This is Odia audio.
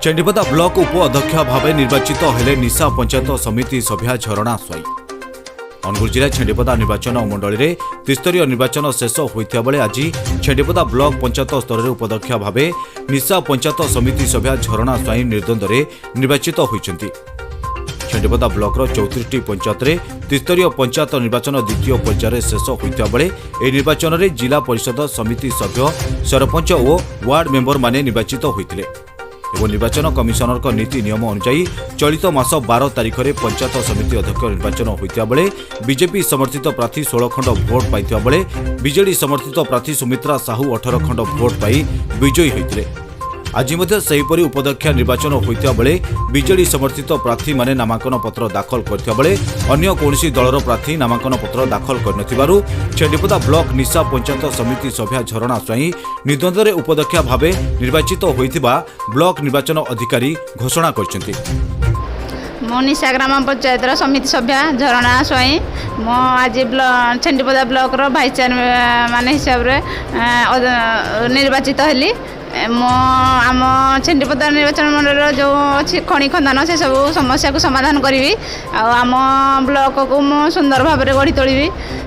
ଛେଣ୍ଡିପଦା ବ୍ଲକ ଉପ ଅଧ୍ୟକ୍ଷ ଭାବେ ନିର୍ବାଚିତ ହେଲେ ନିଶା ପଞ୍ଚାୟତ ସମିତି ସଭ୍ୟା ଝରଣା ସ୍ୱାଇଁ। ଅନୁଗୁଳ ଜିଲ୍ଲା ଛେଣ୍ଡିପଦା ନିର୍ବାଚନ ମଣ୍ଡଳୀରେ ତ୍ରିସ୍ତରୀୟ ନିର୍ବାଚନ ଶେଷ ହୋଇଥିବା ବେଳେ ଆଜି ଛେଣ୍ଡିପଦା ବ୍ଲକ ପଞ୍ଚାୟତ ସ୍ତରରେ ଉପାଧ୍ୟକ୍ଷ ଭାବେ ନିଶା ପଞ୍ଚାୟତ ସମିତି ସଭ୍ୟା ଝରଣା ସ୍ୱାଇଁ ନିର୍ଦ୍ୱନ୍ଦ୍ୱରେ ନିର୍ବାଚିତ ହୋଇଛନ୍ତି। ଛେଣ୍ଡିପଦା ବ୍ଲକର 34ଟି ପଞ୍ଚାୟତରେ ତ୍ରିସ୍ତରୀୟ ପଞ୍ଚାୟତ ନିର୍ବାଚନ ଦ୍ୱିତୀୟ ପର୍ଯ୍ୟାୟରେ ଶେଷ ହୋଇଥିବା ବେଳେ ଏହି ନିର୍ବାଚନରେ ଜିଲ୍ଲା ପରିଷଦ ସମିତି ସଭ୍ୟ, ସରପଞ୍ଚ ଓ ୱାର୍ଡ ମେମ୍ବରମାନେ ନିର୍ବାଚିତ ହୋଇଥିଲେ ଏବଂ ନିର୍ବାଚନ କମିଶନରଙ୍କ ନୀତି ନିୟମ ଅନୁଯାୟୀ ଚଳିତ ମାସ 12 ତାରିଖରେ ପଞ୍ଚାୟତ ସମିତି ଅଧ୍ୟକ୍ଷ ନିର୍ବାଚନ ହୋଇଥିବା ବେଳେ ବିଜେପି ସମର୍ଥିତ ପ୍ରାର୍ଥୀ 16 ଖଣ୍ଡ ଭୋଟ ପାଇଥିବା ବେଳେ ବିଜେଡି ସମର୍ଥିତ ପ୍ରାର୍ଥୀ ସୁମିତ୍ରା ସାହୁ 18 ଖଣ୍ଡ ଭୋଟ ପାଇ ବିଜୟୀ ହୋଇଥିଲେ। ଆଜି ମଧ୍ୟ ସେହିପରି ଉପାଧ୍ୟକ୍ଷ ନିର୍ବାଚନ ହୋଇଥିବା ବେଳେ ବିଜେଡି ସମର୍ଥିତ ପ୍ରାର୍ଥୀମାନେ ନାମାଙ୍କନ ପତ୍ର ଦାଖଲ କରିଥିବା ବେଳେ ଅନ୍ୟ କୌଣସି ଦଳର ପ୍ରାର୍ଥୀ ନାମାଙ୍କନ ପତ୍ର ଦାଖଲ କରିନଥିବାରୁ ଛେଣ୍ଡିପଦା ବ୍ଲକ ନିଶା ପଞ୍ଚାୟତ ସମିତି ସଭ୍ୟା ଝରଣା ସ୍ୱାଇଁ ନିର୍ଦ୍ୱନ୍ଦ୍ୱରେ ଉପାଧ୍ୟକ୍ଷ ଭାବେ ନିର୍ବାଚିତ ହୋଇଥିବା ବ୍ଲକ ନିର୍ବାଚନ ଅଧିକାରୀ ଘୋଷଣା କରିଛନ୍ତି। ମୁଁ ନିଶା ଗ୍ରାମ ପଞ୍ଚାୟତର ସମିତି ସଭ୍ୟା ଝରଣା ସ୍ୱାଇଁ। ମୁଁ ଆଜି ଛେଣ୍ଡିପଦା ବ୍ଲକର ଭାଇସ୍ ଚେୟାରମ୍ୟାନ୍ ହିସାବରେ ନିର୍ବାଚିତ ହେଲି। ମୁଁ ଆମ ଛେଣ୍ଡିପଦା ନିର୍ବାଚନ ମଣ୍ଡଳୀର ଯେଉଁ ଅଛି ଖଣି ଖନ୍ଦାନ, ସେସବୁ ସମସ୍ୟାକୁ ସମାଧାନ କରିବି ଆଉ ଆମ ବ୍ଲକକୁ ମୁଁ ସୁନ୍ଦର ଭାବରେ ଗଢ଼ି ତୋଳିବି।